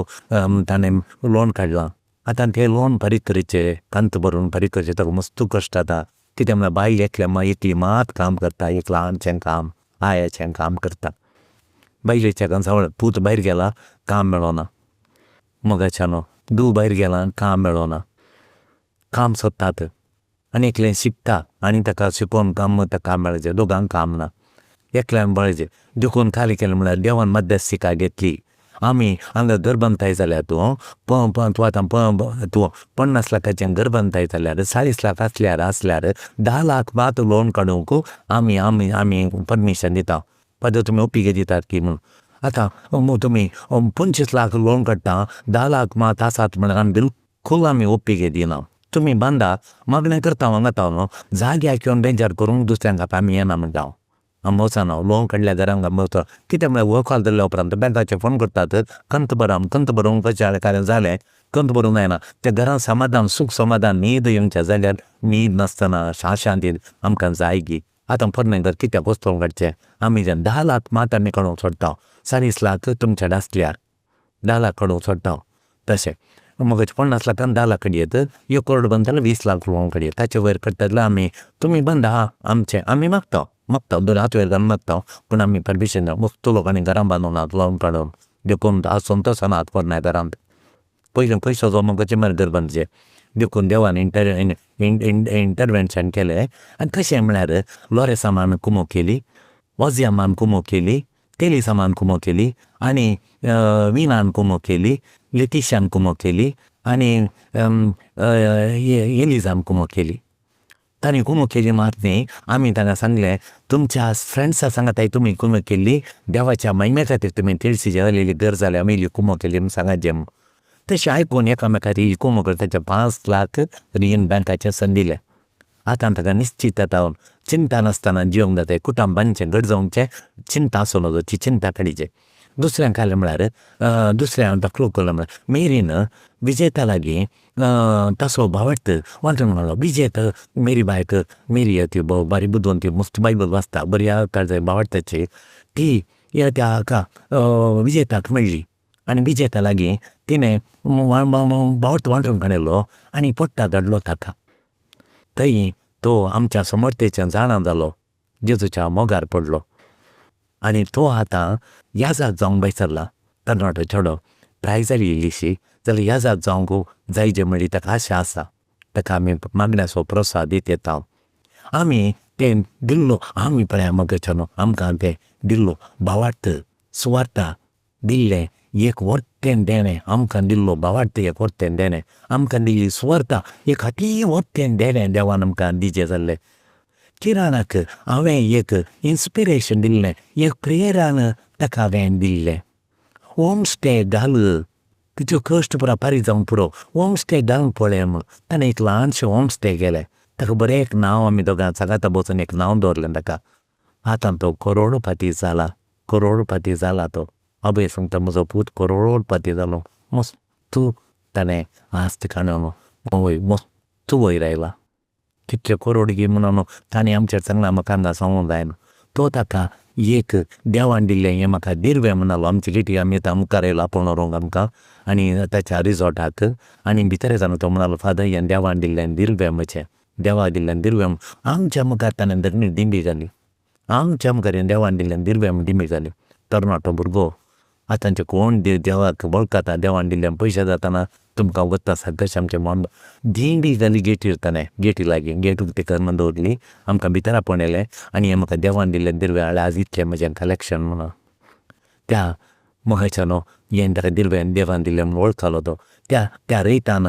ताणें लोन काडलां आतां तें लोन फारीक करचें कंत भरून फारीक करचें ताका मस्त कश्ट जाता कित्याक म्हळ्यार बायल एकलें एकली मात काम करता एक ल्हानशें काम आयाचें काम करता बायलेच्या पूत भायर गेला काम मेळना मोगाच्यानो धूव भायर गेलां काम मेळना काम सोदतात आनी एकलें शिकता आनी ताका शिकोवन काम ताका काम मेळचें दोगांक काम ना एकल्यान पळयचें देखून खाली केलें म्हळ्यार देवान मध्यस्थिका घेतली आमी हांगा घर बांदताय जाल्यार तूं तूं आतां तूं 50 लाखाचें घर बांदताय जाल्यार 40 लाख आसल्यार आसल्यार 10 लाख मात लोन काडूंक आमी आमी आमी परमिशन दिता फादर तुमी ओपिके दितात की म्हूण आतां तुमी 25 लाख लोन काडटा 10 लाख मात आसात म्हळ्यार आमी बिलकूल आमी ओपिके दिना तुमी बांदा मागणें करता हांगा न्हू जाग्याक येवन बेजार करूंक दुसऱ्यांक आमी येना म्हणटा हांव वचना लोन काडल्या घरांक वचना कित्याक म्हळ्यार वकाल धरल्या उपरांत बँकाचे फोन करतात कंत भरा कंत भरूंक कशें जालें कंत भरूंक जायना त्या घरांत समाधान सूख समाधान न्हीद येवचें जाल्यार न्हीद नासतना शांती आमकां जाय गी आतां पोरणें घर कित्याक वस्तू काडचें आमी 10 लाख मात आमी काडूंक सोदता 40 लाख तुमचे आसल्यार 10 लाख काडूंक सोदता तशें मग 50 लाखान 10 लाख काडयेत 1 करोड बांदता 20 लाख लोन काडयेत ताचे वयर काडटा जाल्यार आमी तुमी बांदा आमचें आमी मागता मागता दोन हात वयर घालून मागता पूण आमी परमिशन दिना मस्त लोकांनी घरां बांदूंक नात लोन काडून देखून आज संतोशान हात पोरण्या घरांत पयशे पयसो जमा करचे मागीर घर बांदचें देखून देवान इंटरवेन्शन केलें आनी कशें म्हळ्यार लोरेसामान कुमोक केली वॉजियामान कुमोक केली तेलिसामान कुमोक केली आनी विनान कुमोक केली लेतिशान कुमोक केली आनी एलिजान कुमोक केली. तांणी कुमोक केली मात न्ही, आमी तांकां सांगलें तुमच्या फ्रेंड्सां सांगाताय तुमी कुमोक केल्ली, देवाच्या महिमे खातीर तुमी तेळशीची आलेली गरज जाल्या आमी इल्ली कुमोक केली म्हूण सांगात जे म्हूण. तशें आयकून एकामेकाची ही कुमोक करून तांचे 5 लाख रीण बँकाचें संदिलें. आतां ताका निश्चीत आतां चिंता नासतना जिवंक जाता. कुटुंब बांदचें घट जावचें, चिंता आसूं नजो ती चिंता काडीचे. दुसरें कालें म्हळ्यार दुसरें दाखलो कोल्लो म्हळ्यार मेरीन विजेता लागीं तसो भावार्थ वांटून घालो. विजेत मेरी बायक मेरी ती बारी बुदवंत ती मस्त बायबल वाचता, बऱ्या काळजा भावार्थाची ती त्या हाका विजेताक मेळ्ळी आनी विजेता लागीं तिणें भावार्थ वांटून काडिल्लो आनी पोट्टाक धाडलो ताका. थंय तो आमच्या समर्थेचें जाणा जालो, जेजूच्या मोगार पडलो आनी तो आतां याजक जावंक भायर सरला. तरणाटो चेडो, प्राय जाली इल्लीशी जाल्यार याजक जावंक जाय म्हणली ताका आशा आसा. ताका आमी मागण्याचो प्रसाद दीत येता. आमी तें दिल्लो, आमी पळया मोगाच्यानो आमकां तें दिल्लो भावार्थ सुवार्ता दिल्लें एक व्हडलें देणें, आमकां दिल्लो भावार्थ एक व्हडलें देणें, आमकां दिल्ली सुवार्ता एक अती व्हडलें देणें देवान आमकां दिजें जाल्लें. किरणाक हांवें एक इन्स्पिरेशन दिल्लें, एक प्रेरण ताका हांवें दिल्लें. होम स्टे घाल, तुजे कश्ट पुरा फारीक जावंक पुरो, होम स्टे घालून पळय म्हूण. ताणें एक ल्हानशें होम स्टे केलें. ताका बरें एक नांव आमी दोगां सांगाता बसून एक नांव दवरलें ताका. आतां तो करोडपती जाला, करोडपती जाला तो. आवय सांगता म्हजो पूत करोडपती जालो, मस्त ताणें आस्त काडून मस्त वयर आयला. कितले करोड गी म्हणून ताणें आमच्या सांगलां म्हाका हांगा सांगूंक जायना. तो ताका एक देवान दिल्लें हें म्हाका दिर्वें म्हणलो. आमचे गेटी आमी आतां मुखार येयलो आपोवन व्हरूंक आमकां आनी ताच्या रिजॉर्टाक आनी भितर येतना तो म्हणलो, फादर हें देवान दिल्लें दिर्वें म्हजें, देवा दिल्लें दिर्वें. आमच्या मुखार ताणें धरणी दिंबी घाली, आमच्या मुखार हें देवान दिल्लें दिर्वें म्हूण दिंबी घाली. तरणाटो भुरगो, आतांचे कोण देवाक वळखता, देवान दिल्ले पयशे जाताना तुमकां वता कशें आमचें मन दिंबी घाली गेटीर ताणें, गेटी लागीं गेट उक्ती करून दवरली, आमकां भितर आपोवन व्हेलें आनी हें म्हाका देवान दिल्लें दिर्वें आज इतलें म्हजें कलॅक्शन म्हणून. त्या मोगाच्यानो हें ताका दिर्वें देवान दिल्लें म्हूण वळखलो तो. त्या त्या रयतान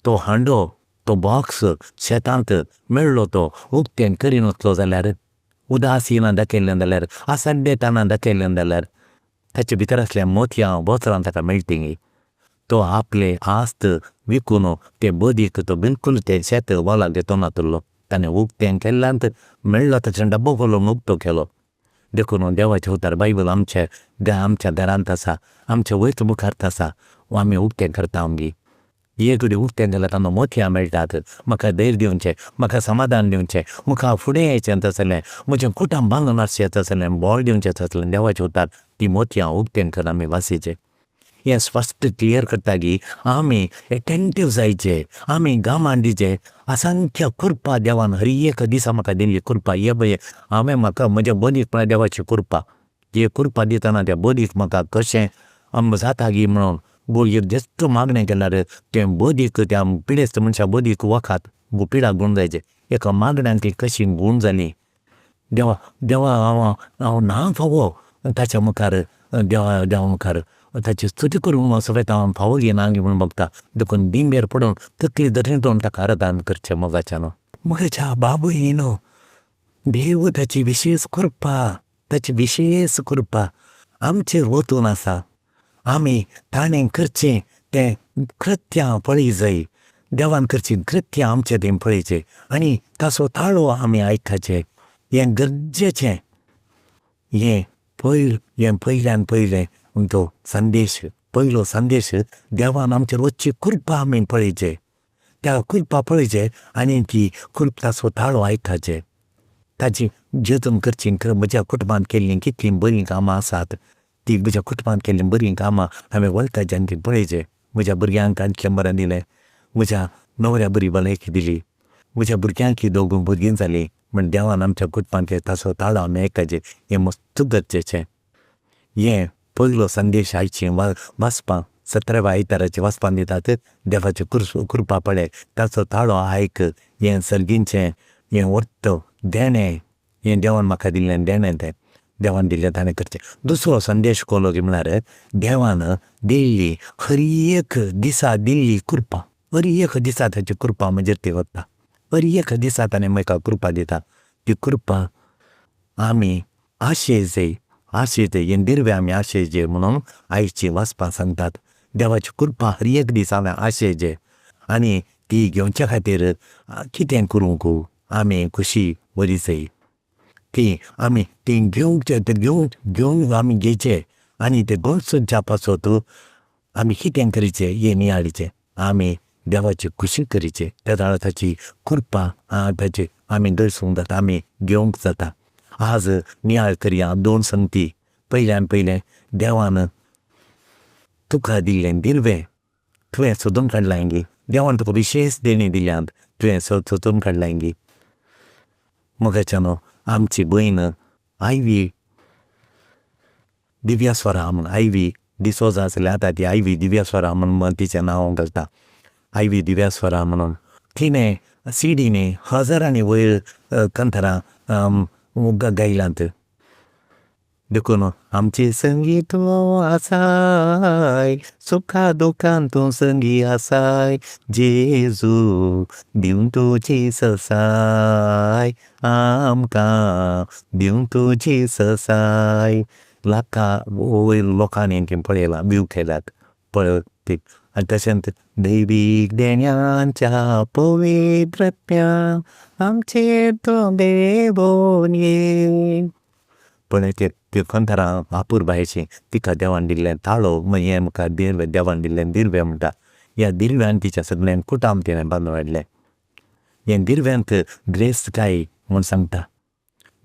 तो हांडो, तो बॉक्स शेतांत मेळ्ळो तो उक्तें करिनासलो जाल्यार, उदासिना दाखयल्लें जाल्यार, आसड्डेपणा दाखयलें जाल्यार ताचे भितर आसलें मोतयां बोतरां ताका मेळटी गी. तो आपले आस्त विकून ते बदीक तो बिलकूल तें शेत मोलाक घेवचो नाशिल्लो. ताणें उक्तें केल्ल्यात मेळ्ळो ताच्यान डब्बो कसो उक्तो केलो. देखून देवाचें उतर बायबल आमचें आमच्या घरांत आसा, आमच्या वयत मुखार आसा, आमी उक्तें करता आमगेर. एक कडेन उक्तें केल्यार तातूंत मोतयां मेळटात, म्हाका धैर्य दिवचें, म्हाका समाधान दिवचें, मुखार फुडें येवचें तसलें म्हजें कुटूंब बांदून आसचें तसलें बळ दिवचें तसलें देवाचें उतर तीं मोतयां उक्तें करून आमी वासीचें. हें स्पश्ट क्लियर करता की आमी एटॅण्टीव जायचें, आमी गमान दिवचें, असंख्य कृपा देवान हर एक दिसा म्हाका दिल्ली कृपा. हे पळय हांवें म्हाका म्हज्या बदीक म्हळ्यार देवाची कृपा. ही कृपा दितना त्या बदीक म्हाका कशें जाता गी म्हणून एक बेश्ट मागणें केल्यार तें बदीक त्या पिडेस्त मनशा बदीक वखद पिडा गूण जायचें. एका मागण्यान ती कशी गूण जाली. देवा देवा हांव हांव ना फावो ताच्या मुखार, देवा देवा मुखार ताची स्तुती करूंक सोबेत हांव फावो गी ना गी म्हूण भोगता. देखून दिंबेर पडून तकली धरणीक दवरून ताका आराधन करचें मोगाच्यानो. म्हज्या बाबयनो, देव ताची विशेश कृपा, ताची विशेश कृपा आमचेर ओतून आसा. आमी ताणें करचें तें कृत्यां पळय जाय, देवान करचीं कृत्यां आमचे थंय पळयचीं आनी ताचो ताळो आमी आयकचें हें गरजेचें. हें पयर हें पयल्यान पयलें तो संदेश, पयलो संदेश देवान आमचेर वतची कृपा आमी पळयची, त्या कृपा पळयचें आनी ती ताचो ताळो आयकचें. ताची जेजून करचीं म्हज्या कुटुंबांत केल्लीं कितलीं बरीं कामां आसात तीं म्हज्या कुटुंबांत केल्लीं बरीं कामां हांवें वळखचीं आनी तीं पळयचें. म्हज्या भुरग्यांक इतलें बरें दिलें, म्हज्या न्हवऱ्याक बरी भलायकी दिली, म्हज्या भुरग्यांकय दोग भुरगीं जालीं म्हण देवान आमच्या कुटुंबांत ताचो ताळो आमी आयकचें हें मस्त गरजेचें. हें पयलो संदेश आयचें वाचपां सतराव्या आयताराचें वाचपां दितात देवाची कृपा पळय, ताचो ताळो आयक, हें सर्गीचें हें वर्त देणें, हें देवान म्हाका दिल्लें देणें तें. देवान दिल्लें ताणें करचें. दुसरो संदेश कोलो की म्हळ्यार देवान दिल्ली हर एक दिसा दिल्ली कृपा, हर एक दिसा ताची कृपा म्हजेर ती वता, हर एक दिसा ताणें म्हाका कृपा दिता, ती कृपा आमी आशेचे आशेचे हें दिर्वें आमी आशेचे म्हणून आयची वाचपां सांगतात. देवाची कृपा हर एक दीस हांवें आशेचे आनी ती घेवच्या खातीर कितें करूंक आमी खुशी व्हरी जाय, ती आमी ती घेवचे घेवंक घेवंक आमी घेयचे आनी ते गळसणच्या पासत आमी कितें करचें हें नियाळचें, आमी देवाची खुशी करची, त्या वेळार ताची कृपा ताची आमी गळसूंक जाता, आमी घेवंक जाता. आज नियाळ करया दोन संगती. पयल्यान पयलें देवान तुका दिल्लें दिर्वें तुवें सोदून काडलां गी? देवान तुका विशेश देणी दिल्यात, तुवें सोदून काडलां गी? मोगाच्यानो, आमची भयण आयवी दिव्यास्वरा म्हूण, आयवी डिसोजा आसलें, आतां ती आयवी दिव्यास्वरा म्हूण तिचें नांव घालता, आयवी दिव्यास्वरा म्हणून तिणें सिडीनी हजारांनी वयर कांतारां गायल्यांत. देखून आमचे संगी तूं आसाय, सुखा दुखान तूं संगी आसाय, जेजू दिवं तुजी ससाय, आमकां दिवं तुजी ससाय. लाखां वयर लोकांनी ती पळयलां, व्यू केल्यात पळय. आनी तशेंच दैवीक देण्यांच्या पवित्रत्या आमचेर तूं देवोन ये, पळय तीं कांतारां अपुरबायेचीं. तिका देवान दिल्लें ताळो हें म्हाका देवान दिल्लें दिर्वें म्हणटा. ह्या दिर्व्यान तिचें सगळें कुटाम तिणें बांदून हाडलें. हें दिर्व्यांत ग्रेस्तकाय म्हूण सांगता.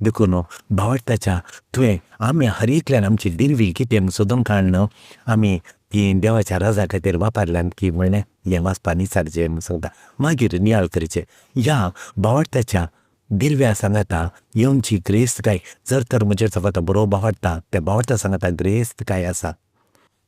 देखून भावार्थाच्या तुवें आमी हर एकल्यान आमची दिर्वी कितें म्हूण सोदून काडून आमी तीं देवाच्या राजा खातीर वापरल्यांत की म्हणलें हें वाचपान विचारचें म्हूण सांगता. मागीर नियाळ करचें ह्या भावार्थाच्या दिर्व्या सांगाता येवची ग्रेस्तकाय. जर तर म्हजेर सांगाता बरो भावार्थ, त्या भावार्था सांगाता ग्रेस्तकाय आसा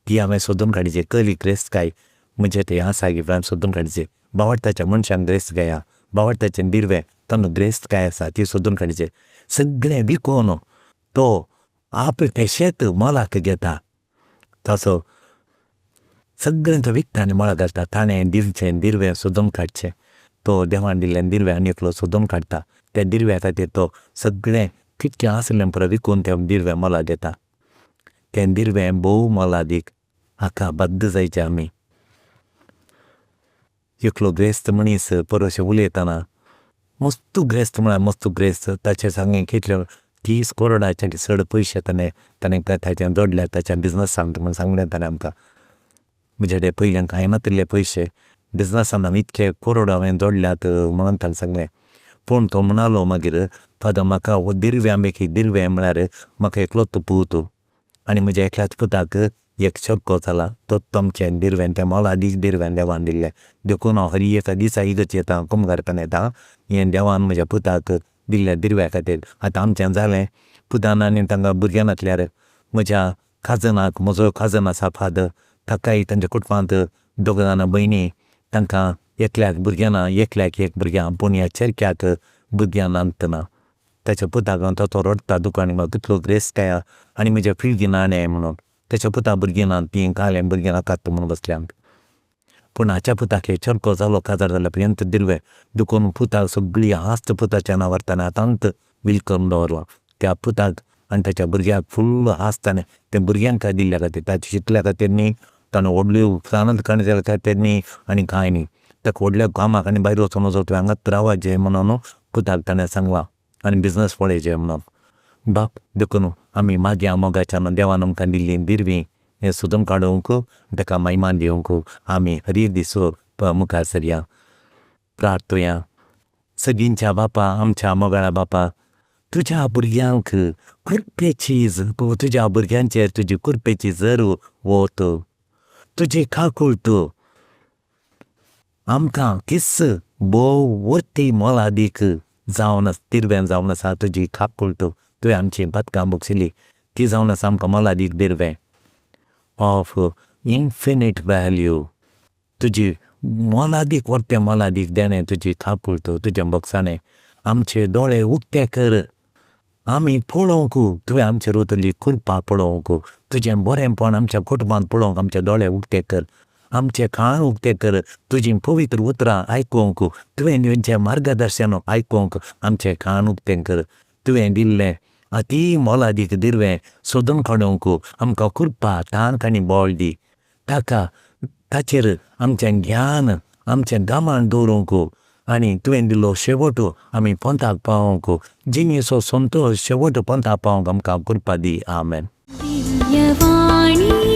ती हांवें सोदून काडची. कसली ग्रेस्तकाय म्हजें थंय आसा की सोदून काडची. भावार्थाच्या मनशान ग्रेस्तकाय आसा, भावार्थाचें दिर्वें तातूंत ग्रेस्तकाय आसा ती सोदून काडची. सगळें विकून तो आपलें तें शेत मोलाक घेता, ताचो सगळें तो विकता आनी मोलाक घालता. ताणें दिवचें दिर्वें सोदून काडचें, तो देवान दिल्लें दिर्वें आनी एकलो सोदून काडटा, त्या दिर्व्या खातीर तो सगळें कितकें आसलें पुरो विकून तें दिर्वें मोलाक घेता. तें दिर्वें भोव मोलादीक, हाका बद्द जायचें आमी. एकलो ग्रेस्त मनीस परवशी उलयतना मस्तू ग्रेस्त म्हळ्यार मस्तू ग्रेस्त, ताचे सांगे कितले 30 करोडाचे चड पयशे ताणें ताणें ताचे जोडल्या ताच्या बिजनसान म्हूण सांगलें ताणें आमकां. म्हजे कडेन पयलें कांय नातिल्ले पयशे, बिजनसान हांवें इतके करोड हांवें जोडल्यात म्हणून ताणें सांगलें. पूण तो म्हणालो मागीर, फादर म्हाका दिर्व्या पैकी दिर्वें म्हळ्यार म्हाका एकलोच पूत आनी म्हज्या एकल्याच पुताक एक चेडो जाला, तोच आमचें दिर्वें, तें मोलादीक दिर्वें देवान दिल्लें. देखून हांव हर एका दिसा इगर्जेंत येता, कुमगारपण येता, हें देवान म्हज्या पुताक दिल्ल्या दिर्व्या खातीर. आतां आमचें जालें, पुतान आनी तांकां भुरगें नासल्यार म्हज्या काजनाक, म्हजो काजन आसा फादर, ताकाय तांच्या कुटुंबांत दोग जाणां भयणी, तांकां एकल्याक भुरगें ना, एकल्याक एक भुरगें आहा, पूण ह्या चेरक्याक भुरगें नात ना. ताच्या पुताक लागून तो रडटा दुकांनी कितलो ग्रेस्तकाय आहा आनी म्हज्या पिळगी ना म्हणून. ताच्या पुताक भुरगीं ना, तीं कांय भुरगीं नाकात म्हूण बसल्यांत. पूण हाच्या पुताक एक चेडको जालो काजार जाल्या हेंच दिर्वें देखून पुताक सगळी आस्त पुताच्या नांवार ताणें आतांच will करून दवरलां. त्या पुताक आनी ताच्या भुरग्याक फुल्ल आस्त ताणें त्या भुरग्यांक दिल्ल्या खातीर, ताच्या शिकल्या खातीर न्ही, ताणें व्हडल्यो केल्या खातीर न्ही आनी कांय न्ही. ताका व्हडल्या कामाक आनी भायर वचूं नजो, तुवें हांगात रावाजे म्हणून पुताक ताणें सांगलां आनी बिजनस पळयजे म्हणून. बाप देखून आमी मागया मोगाच्यान देवान आमकां दिल्लीं दिर्वीं हें सोदून काडूंक ताका महिमा दिवंक आमी हर एक दीस मुखार सरया. प्रार्थुया. सगींच्या बापा, आमच्या मोगाळ बापा, तुज्या भुरग्यांक कृपेची, तुज्या भुरग्यांचेर तुजी कृपेची झर वत, तुजी काकूळट आमकां तीच भोव व्हडली मोलादीक जावन आसा, दिर्वें जावन आसा तुजी काकूळट. तुवें आमचीं पातकां भोगशिल्लीं ती जावन आसा आमकां मोलादीक दिर्वें, ऑफ इनफिनीट वेल्यू. तुजी मोलादीक व्हडलें मोलादीक देणें तुजी काकूळट, तुजें भोगसाणें. आमचे दोळे उक्ते कर. आमी पळोवंक तुवें आमचेर ओतिल्ली कृपा पळोवंक, तुजें बरेंपण आमच्या कुटुंबांत पळोवंक आमचे दोळे उक्ते कर, आमचे कान उक्ते कर, तुजीं पवित्र उतरां आयकूंक, तुवें दिवचें मार्गदर्शन आयकूंक आमचे कान उक्ते कर। तुवें दिल्लें अती मोलादीक दिर्वें सोदून काडूंक आमकां कृपा, तांक आनी बळ दी। ताका ताचेर आमचें ज्ञान, आमचें गमन दवरूंक आनी तुवें दिल्लो शेवट आमी पंथाक पावोवंक, जिणेचो संतोश शेवट पंथाक पावोवंक आमकां कृपा दी। आमेन। दिव्यवाणी।